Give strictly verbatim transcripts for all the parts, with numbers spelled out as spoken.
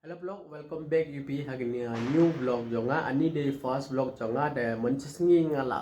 Hello vlog, welcome back ïa phi ha kane ka new vlog jong nga. Ani dei first vlog jong nga, te mynta sngi nga la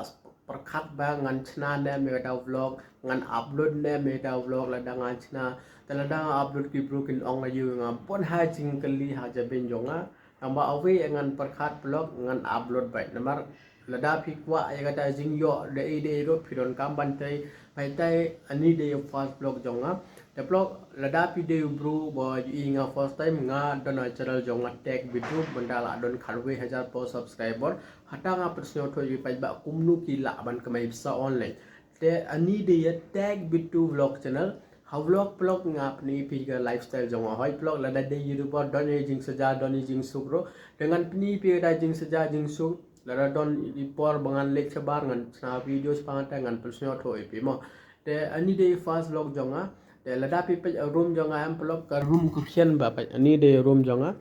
pyrkhat ba ngan shna ne em ïa kata vlog, ngan upload ne em ïa kata vlog. Lada nga shna, te lada nga upload ki briew kin ong ïa nga, pynhai jingkylli ha jabieng jong nga. Tangba awei ngan pyrkhat vlog ngan upload beit. Namar lada phi kwah ïa kata jingïoh da ei da ei ruh phi donkam ban tei. Beit, te ani dei first vlog jong nga. Te vlog, lada phi dei u briew ba ïohi nga first time, nga don ha channel jong nga Tech Bitu, mynta la don khatwei hajar po subscriber. Hata nga pynsngewthuh ïa phi ba kumno ki lah ban kamai pisa online. Te ani dei ïa Tech Bitu Vlog channel. Ha vlog vlog nga pyni phi ka lifestyle jong nga. Hoi vlog, lada dei YouTuber don ïa jingshitom don ïa jingsuk ruh. Te ngan pyni phi ka jingshitom jingsuk. Lada don i por ba ngan leit shabar ngan shna video shaphang te ngan pynsngewthuh ïa phi mo. Te ani dei first vlog jong nga. Te lada phi peit room jong nga em vlog, ka room ka khian bha peit. Ani dei room jong nga.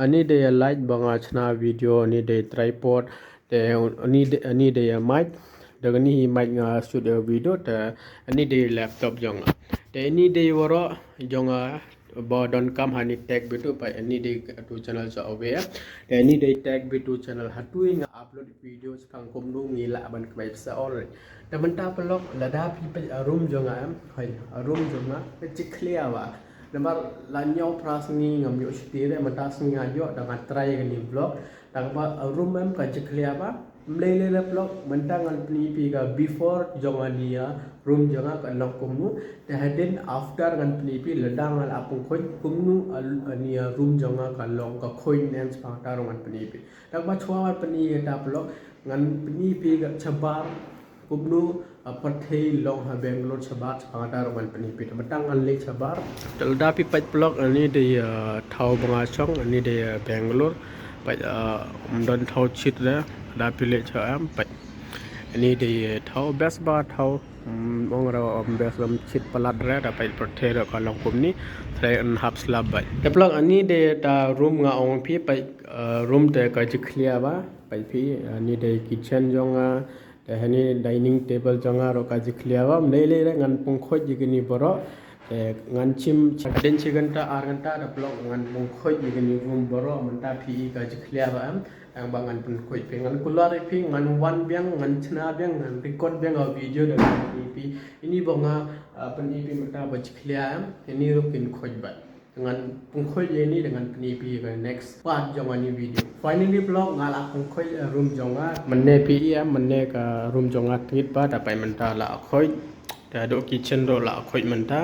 Ani dei light ba nga shna video, ani dei tripod. Te ani dei, ani dei mic. Da kane hi mic nga shoot ïa video, te ani dei laptop jong nga. Te ani dei waroh jong nga ba donkam ha kane Tech Bitu, peit ani dei katu channel sa awei. Te ani dei Tech Bitu channel, hatu hi nga upload video shaphang kumno ngi lah ban kamai pisa online. Te mynta vlog, lada phi peit room jong nga em, hoi, room jong nga ka jingkhlia bha. Namar la hynñiew phra sngi ngam ïoh shuti re, mynta sngi nga ïoh, da nga try kane vlog. Tangba room em ka jingkhlia bha. Ym lei lei re vlog, mynta ngan pyni phi ka before jong ani ïa room jong nga ka long kumno. Te hadien after ngan pyni phi, lada nga la pynkhuid kumno ani ïa room jong nga ka long, ka khuid ne em shaphang te ruh ngan pyni phi. Tangba shuwa ban pyni ïa kata vlog, ngan pyni phi ka shabar kumno, ah, pyrthei long ha Bangalore shabar, shaphang te ruh ngan pyni phi. Te mynta ngan leit shabar. Te lada phi peit vlog, ani dei, ah, thaw ba nga shong, ani dei, ah, Bangalore. Peit, ah, ym don thaw shit re, lada phi leit sha em, peit. Ani dei, ah, thaw best bha thaw. Hmm, ong ruh ym best, ym shit palat re, da peit pyrthei ruh ka long kumne. Three and half slab bha. Te vlog, ani dei kata room nga ong phi, peit, ah, room te ka jingkhlia bha, peit phi, ani dei kitchen jong nga, te hani dining table jong nga ruh ka jingkhlia bha, ym lei lei re ngan pynkhuid ïa kine baroh, te ngan shim hadien shi kynta ar kynta da vlog ngan pynkhuid ïa kine room baroh, mynta phi i ka jingkhlia bha em, tangba ngan pynkhuid phi, ngan kular ïa phi, ngan wan biang, ngan shna biang, ngan record biang ka video da ngan pyni phi, ine ba nga, ah, pyni phi mynta ba jingkhlia em, ine ruh kin khuid bha. Ngan pynkhuid ïa ini, ngan pyni phi ka next part jong ani video. Finally vlog, nga la pynkhuid, eh, room jong nga. Mynne phi i em, mynne ka room jong nga tngit bha, te peit mynta la khuid. Te haduh kitchen ruh la khuid mynta.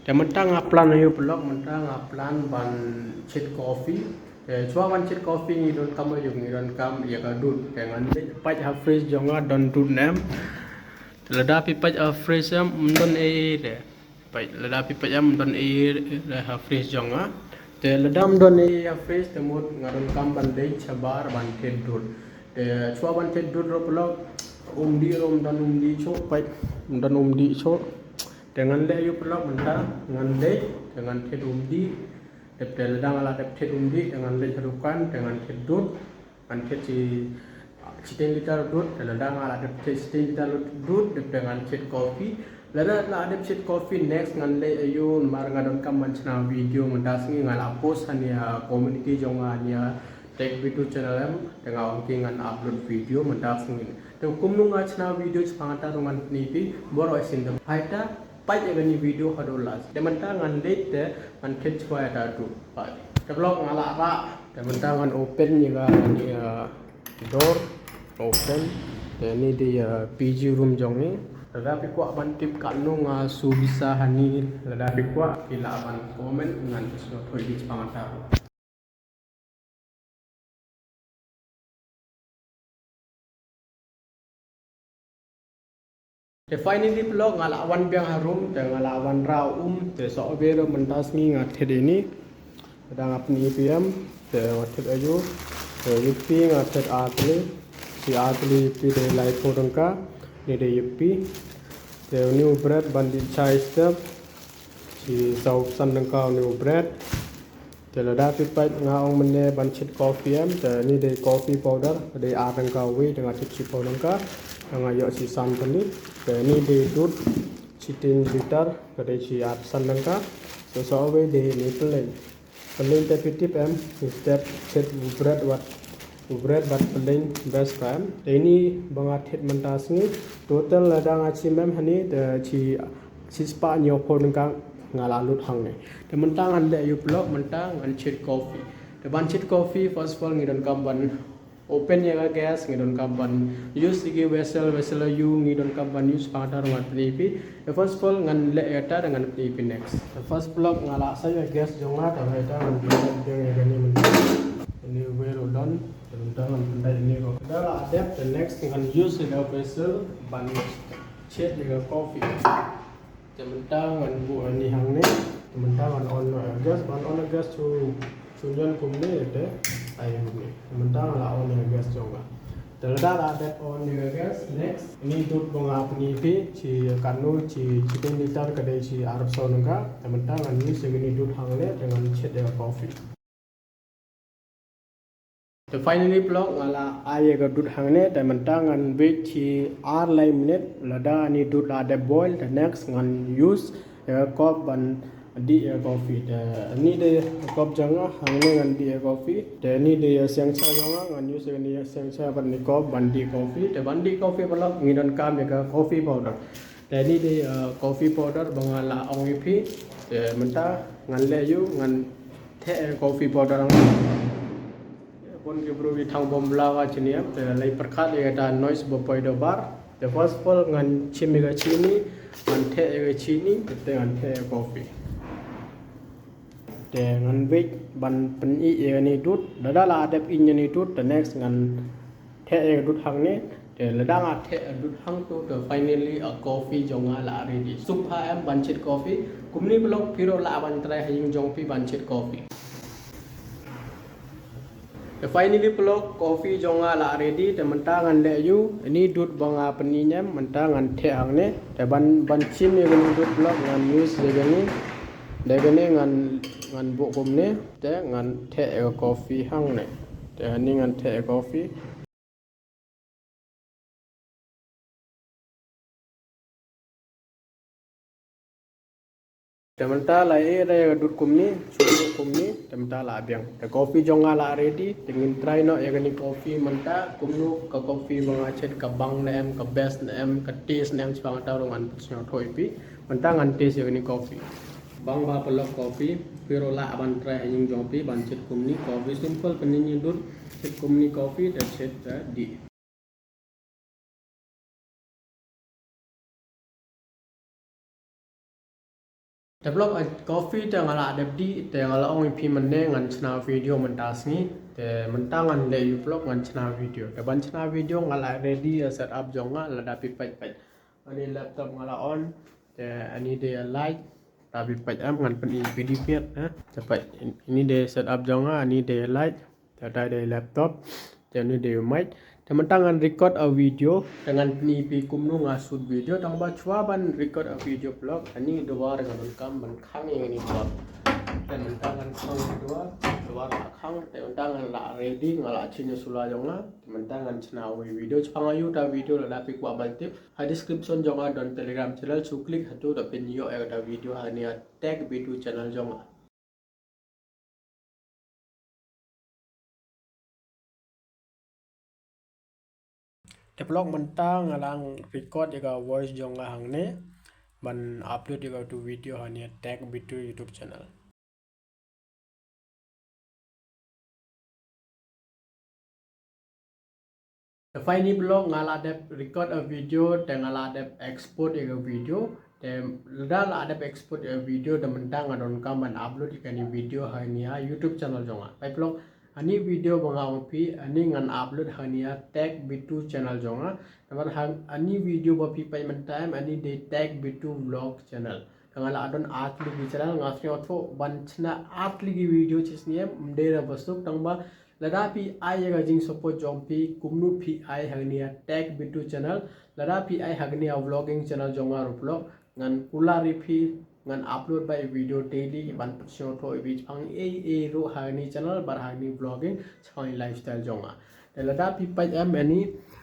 Te mynta nga plan ïa u vlog, mynta nga plan ban shit coffee. Te shuwa ban shit coffee ngi donkam ïa u, ngi donkam ïa ka dud. Te ngan leit peit ha fridge jong nga don dud ne em. Te lada phi peit ha fridge em, ym don ei ei re. Peit, lada phi peit em, ym don ei ei re ha fridge jong nga. Te lada ym don ei ei ha fridge, te mut nga donkam ban leit shabar ban thied dud. Te shuwa ban thied dud ruh vlog, umdih ruh ym don umdih shuh, peit, ym don umdih shuh. Te ngan leit ïa u vlog mynta, ngan leit, te ngan thied umdih. Te, te lada nga la dep thied umdih, te ngan leit ha dukan, te ngan thied dud. Ngan thied shi, shiteng liter dud, te lada nga la dep thied shiteng liter dud, te ngan thied coffee. Lada la dep thied coffee, next ngan leit ïa u, namar nga donkam ban shna video mynta sngi, nga la post ha ine i community jong nga ine i Tech Bitu channel em, te nga ong ki ngan upload video mynta sngi. Te kumno nga shna video shaphang te ruh ngan pyni phi baroh shisien, te peit te peit ïa kane video haduh last. Te mynta ngan leit te ngan thied shuwa ïa ka dud. Peit. Te vlog nga la rah. Te mynta ngan open ïa kane, uh, door. Open. Te ine i dei, uh, P G room jong ngi. Lada phi kwah ban tip katno nga shu visa ha ine, lada phi kwah phi lah ban comment, ngan sngewthuh ïa phi shaphang te. Te finally vlog nga la wan biang ha room, te nga la wan rah um, te sa uwei ruh mynta sngi nga thied ine. Te da nga pyni ïa phi em, te nga thied aïu, te ïa phi nga thied ar tylli, shi ar tylli ïa phi dei laiphew tyngka, ine dei ïa phi. Te ine u bread ban dih chai step, shi saw san tyngka ine u bread. Te lada phi peit nga ong mynne ban thied coffee em, te ine dei coffee powder, dei ar tyngka uwei, te nga thied shiphew tyngka, te nga ïoh shi san tylli, te ine dei dud, shiteng liter, ka dei shi ar san tyngka, te sa uwei dei ine pyllein. Pynleit te phi tip em, u step thied u bret wat, u bret bad pynleit best pa em. Te ini ba nga thied mynta sngi, total lada nga shim em hani, te shi, shispah hynñiewphew tyngka nga la lut hangne. Te mynta ngan leh ïa u paralok, mynta ngan thied coffee. Te ban thied coffee, first of all ngi donkam ban open ïa ka gas, ngi donkam ban use ïa ki vessel, vessel ïa u ngi donkam ban use, pang ta ruh ngan pyni ïa phi. Te first of all ngan leh ïa ta, te ngan pyni ïa phi next. Te first of all nga la sait ïa ka gas jong nga, te mynta ngan pyndep ïa kane mynta. Ini wei ruh don, te mynta ngan pyndep ini ruh. Te la dep, te next ngan use ïa ka vessel ban thied ïa ka coffee. Te mynta ngan buh ïa ni hangne. Te mynta ngan on ïa gas, ban on ïa gas shu, shu nion kumne te ai kumne. Te mynta ngan la on ïa gas jong nga. Te lada la dep on ïa gas, next ini dud ba nga pyni ïa phi, shi katno, shi, shi ten liter ka dei shi arphew saw tyngka. Te mynta ngan use ïa kane dud hangne, te ngan thied ïa ka coffee. Te finally paralok nga la ai ïa ka dud hangne, te mynta ngan wait shi ar lai minit, lada ini dud la dep boil, te next ngan use ïa ka cup ban dih ïa ka coffee. Te ini dei ka cup jong nga, hangne ngan dih ïa ka coffee. Te ini dei ïa ka siang sha jong nga, ngan use ïa kane ïa ka siang sha bad kane ka cup ban dih coffee. Te ban dih coffee paralok ngi donkam ïa ka coffee powder. Te ini dei, uh, coffee powder ba nga la ong ïa phi. Te mynta ngan leh ïa u, ngan theh ïa ka coffee powder hangne. Bun ki briew ki thang bym lah ka shini em, te la pyrkhat ïa kata noise ba poi da bar. Te first of all ngan shim ïa ka shini, ngan theh ïa ka shini, te ngan theh ïa ka coffee. Te ngan wait ban pyni ïa kane dud, lada la dep in ïa kane dud, te next ngan theh ïa ka dud hangne. Te lada nga theh ïa ka dud hangto, te finally ïa ka coffee jong nga la ready. Suk ha em ban thied coffee, kumne paralok phi ruh lah ban try ha ïing jong phi ban thied coffee. Te finally paralok coffee jong nga la ready, te mynta ngan leh ïa u, ini dud ba nga pyni ïa em, mynta ngan theh hangne, te ban, ban shim ïa kane dud paralok ngan use ïa kane, da kane ngan, ngan buh kumne, te ngan theh ïa ka coffee hangne, te hangne ngan theh ïa ka coffee. Te mynta la ïeh da ïa ka dud kumne, shu ïeh kumne, te mynta la biang. Te coffee jong nga la ready, te ngin try noh ïa kane coffee mynta, kumno ka coffee ba nga thied ka bang ne em, ka best ne em, ka taste ne em, shaphang ta ruh ngan pynsngewthuh ïa phi. Mynta ngan taste ïa kane coffee. Bang ba paralok coffee, phi ruh lah ban try ha ïing jong phi, ban thied kumne coffee simple, pynïeng ïa dud, thied kumne coffee, te thied te dih. Te paralok, eh, coffee te nga la dep dih, te nga la ong ïa phi mynne ngan shna video mynta sngi, te mynta ngan leh ïa u paralok ngan shna video. Te ban shna video nga la ready ïa setup jong nga lada phi peit peit. Ani laptop nga la on, te ani dei light, lada phi peit em ngan pyni ïa phi dei peit, eh. Te peit, ini dei setup jong nga, ani dei light. Te dei, dei laptop. Te ini dei mic. Te mynta ngan record a video. Te ngan pyni ïa phi kumno nga shoot video. Tang ba shuwa ban record a video paralok, ani duwar nga donkam ban khang ïa kane duwar. Te mynta ngan khang ïa duwar. Duwar la khang. Te mynta ngan la ready, nga la ching ïa sula jong nga. Te mynta ngan shna ïa u video. Shaphang ïa uta video lada phi kwah ban tip, ha description jong nga don Telegram channel. Shu click hato da phin ïoh ïa uta video ha ïa Tech B two channel jong nga. Te paralok mynta nga la record ïa ka voice jong nga hangne ban upload ïa ka utu video ha ïa Tech B two YouTube channel. Te finally paralok nga la dep record a video, te nga la dep export ïa ka video. Te lada la dep export ïa ka video, te mynta nga donkam ban upload ïa kane video ha ïa YouTube channel jong nga. Peit paralok, ani video ba nga ong phi, ani ngan upload ha ïa Tech B two channel jong nga. Namar ha ani video ba phi peit mynta em, ani dei Tech B two vlog channel. Te nga la don ar tylli ki channel, nga sngewthuh ban shna ar tylli ki video shisien em, ym dei ruh ba suk, tang ba lada phi ai ïa ka jingsupport jong phi, kumno phi ai ha ïa Tech B two channel, lada phi ai ha ïa vlogging channel jong nga ruh paralok, ngan kular ïa phi, ngan upload beit video daily, ban pynsngewthuh ïa phi shaphang ei ei ruh ha ïa channel, bad ha ïa vlogging, shaphang lifestyle jong nga. Te lada phi peit em ani,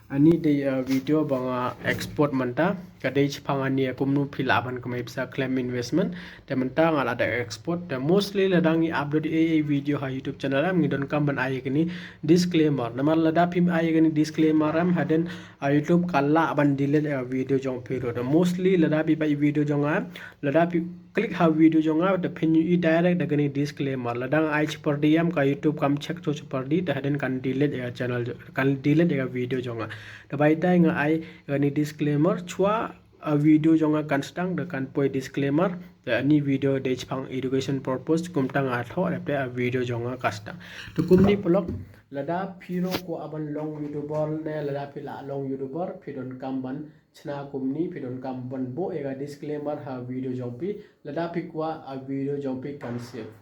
Ani dei, uh, video ba nga export mynta. Ka dei shaphang ani, uh, kumno phi lah ban kamai pisa khlem investment. Te mynta nga la da export. Te mostly lada ngi upload ei ei video ha YouTube channel em, ngi donkam ban ai kani disclaimer. Namar lada phim ai kani disclaimer em, hadien, uh, YouTube ka lah ban delete ïa ka video jong phi ruh. Te mostly lada phi peit video jong nga, lada phi click ha video jong nga, te phin ïohi direct da kani disclaimer. Lada nga ai shaphang em, ka YouTube kam check to shaphang, te hadien kan delete ïa ka channel jo-, kan delete ïa ka video jong nga. Te bai tai nga ai kani disclaimer, shuwa, uh, video jong nga kan sdang, te kan poi disclaimer. Te ani video dei shaphang education purpose, kumta nga thoh, te a video jong nga ka sdang. Te kumne paralok, lada phi ruh kwah ban long YouTuber ne lada phi lah long YouTuber, phi donkam ban shna kumne, phi donkam ban buh ïa ka disclaimer ha video jong phi, lada phi kwah a video jong phi kan save.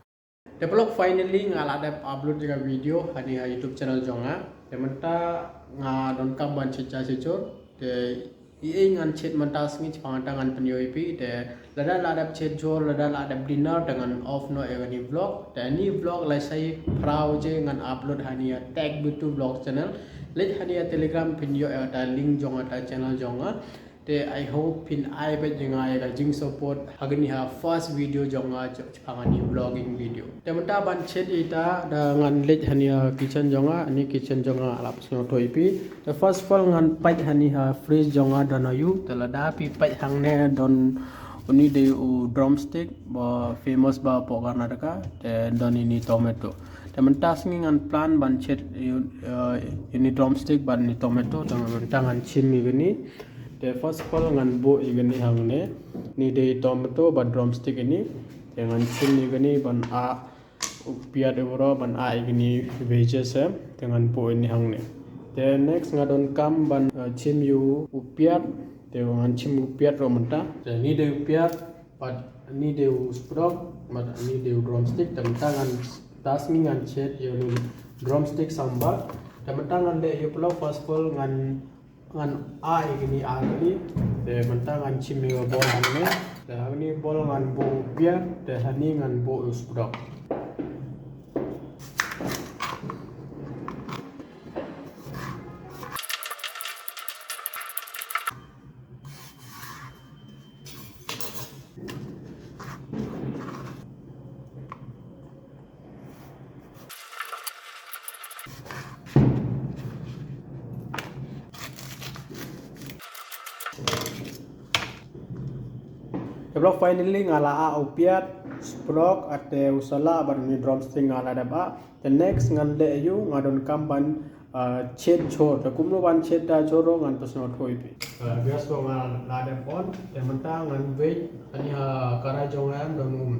Te paralok, finally nga la dep upload ïa ka video hani ha YouTube channel jong nga. Te mynta nga donkam ban shet ja shet jhur. Te ei ei ngan shet mynta sngi, shaphang kata ngan pynïoh ïa phi. Te lada la dep shet jhur, lada la dep dinner, te ngan off noh ïa kani vlog. Te ani vlog lashai phra baje ngan upload hani ha Tech Bitu Vlog channel. Leit hani ha Telegram phin ïoh ïa kata link jong kata channel jong nga. Te I hope phin ai beit ïa nga ïa ka jingsupport ha kani ha first video jong nga, ch-, shaphang ani vlogging video. Te mynta ban shet ita, da ngan leit hani ha kitchen jong nga, ani kitchen jong nga la pynsngewthuh ïa phi. Te first of all ngan peit hani ha fridge jong nga don aïu, te lada phi peit hangne don uni dei u drumstick ba famous ba hapoh Karnataka, te don ini tomato. Te mynta sngi ngan plan ban shet ïa, uh, ini drumstick bad ini tomato, te mynta ngan shim ïa kani. Te first of all ngan buh ïa kani hangne. Ni dei tomato bad drumstick ini. Te ngan shim ïa kani ban ah u piat ïa baroh, ban ah ïa kani wedges, eh. Te ngan buh ïa ini hangne. Te next nga donkam ban, uh, shim ïa u piat. Te ngan shim u piat ruh mynta. Te ni dei u piat, bad ni dei u spdok, bad ni dei u drumstick. Te mynta ngan, mynta sngi ngan shet ïa u drumstick sambar. Te mynta ngan leh ïa u paralok, first of all ngan ngan ah ïa kini ar kali. Te mynta ngan shim ïa ka bol hangne. Te ha kani bol ngan buh u piat, te hani ngan buh u spdok. Te paralok, finally nga la ah u piat, spdok, ate u salah bad uni drumstick nga la dep ah. Te next ngan leh ïa u, nga donkam ban, uh, shet jhur. Te kumno ban shet da jhur ruh ngan pynsngewthuh ïa phi. Uh, gas ruh nga la dep on. Te mynta ngan wait, ani ha karai jong nga em don um.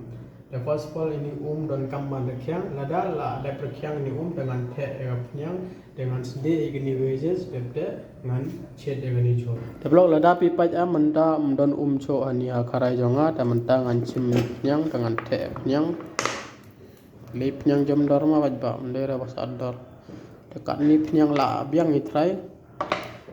Te first of all ini um donkam ban rkhiang, lada la dep rkhiang ini um te ngan theh ïa ka phniang, te ngan sdieh ïa kini wedges, dep te ngan shet ïa kini jhur. Te paralok, lada phi peit em mynta ym don um shuh hani ha karai jong nga, te mynta ngan shim phniang, te ngan theh phniang. Lei phniang jam dor ma bad ba, ym dei re ba sat dor. Te katni phniang la biang i trai.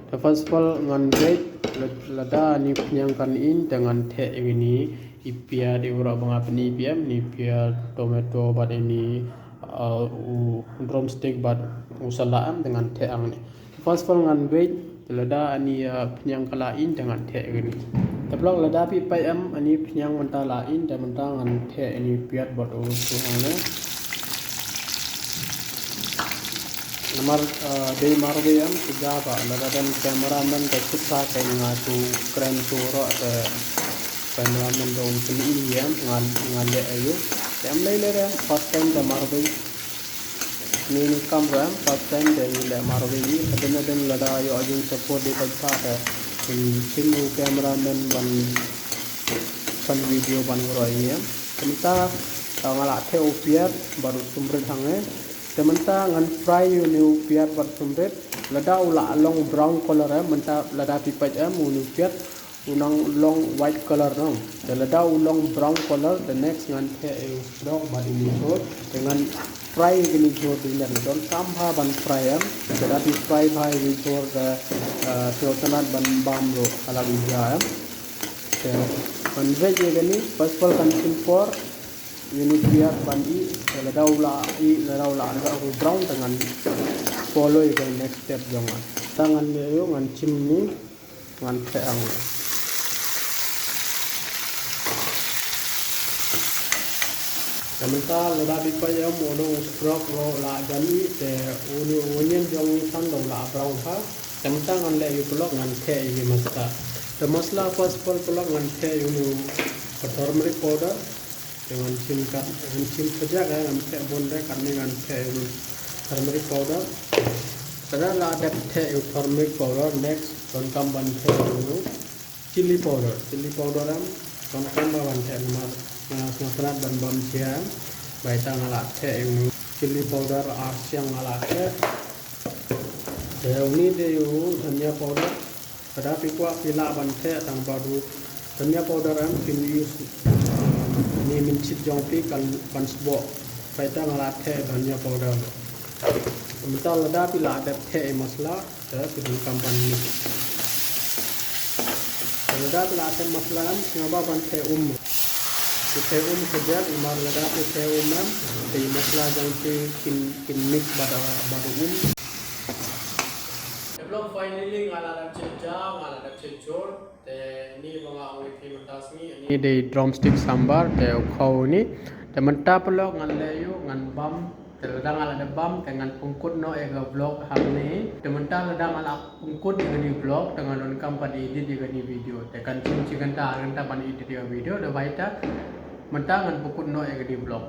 Te first of all ngan wait, la-, lada ni phniang kan in, te ngan theh ïa kini i piat, i urap ba nga pyni ïa phi em, ni piat, tomato, bad ini, uh, u drumstick, bad u salah em, te ngan theh hangne. First of all ngan wait, te lada ani, uh, phniang ka la in, te ngan theh ïa kini. Te paralok, lada phi peit em, ani phniang mynta la in, te mynta ngan theh ini piat bad u su hangne. Namar, uh, dei marwei em, shu ja ba, lada don cameraman te shu sa ka nga tu kren tu ro te cameraman dong pyni em, ngan, ngan leh aïu. Te em lei lei em, first time te marwei. Ni ni kam ram, first time te ngi leh marwei, hadien hadien lada ïoh jingsupport dei peit pha te, in shim u cameraman ban pynvideo ban roi ïa. Te mynta, uh, nga la theh u piat bad u sumrit hangne. Te mynta ngan fry ïa une u piat bad sumrit. Lada u la long brown color em, mynta lada phi peit em une u piat u nang long white color nong. Te lada u long brown color, te next ngan theh ïa u spdok bad ïa u jhur. Te ngan fry ïa kini jhur dei ne, donkam bha ban fry em. Te lada phi fry bha ïa u jhur te, uh, shu tnat ban bam ruh hala u ja em. Te ngan wait ïa kini, first of all kan shim por ïa une u piat ban ih, te lada u la ih, lada u la, lada u brown te ngan follow ïa ka next step jong nga. Te ngan leh ïa u, ngan shim ni, ngan theh ïa u. Te mynta lada phi peit ïa u, u long u sprout u la jan ih, te u ni u onion jong ngi tang u la brown bha. Te mynta ngan leh ïa u, paralok, ngan theh ïa u masala. Te masala first of all, paralok, ngan theh ïa u turmeric powder. Te ngan shim kat, ngan shim pajak, eh, ngan theh bun de, katne ngan theh ïa u turmeric powder. Te lada la dep theh ïa u turmeric powder, next donkam ban theh ïa u chili powder. Chili powder em donkam ba ban theh namar nga sngewtynnat ban bam jia em. Ba ita nga la theh ïa u chili powder ar siang nga la theh. Te uni de ïa u dhania powder. Lada phi kwah phi lah ban theh tang ba u dhania powder em phin use, uh, ni mynshit jong phi kan, kan sboh. Ba ita nga la theh dhania powder. Mynta lada phi la dep theh ïa u masala, te phi donkam ban mix. Te lada phi la theh masala em, sngewbha ban theh um. Phi theh um kajat, namar lada phi theh um em, te masala jong phi kin, kin mix bad, bad um. Te paralok, finally nga la dep shet ja, nga la dep shet jhur. Te ini ba nga ong ïa phi mynta sngi, ini dei drumstick sambar, te u khaw ini. Te mynta paralok ngan leh ïa u, ngan bam. Te lada nga la dep bam, te ngan pynkut noh ïa ka vlog hangne. Te mynta lada nga la pynkut ïa kane vlog, te ngan donkam pat edit ïa kane video. Te kan shim shi kynta ar kynta ban edit ïa ka video, te ba ita mynta ngan pynkut noh ïa kane vlog.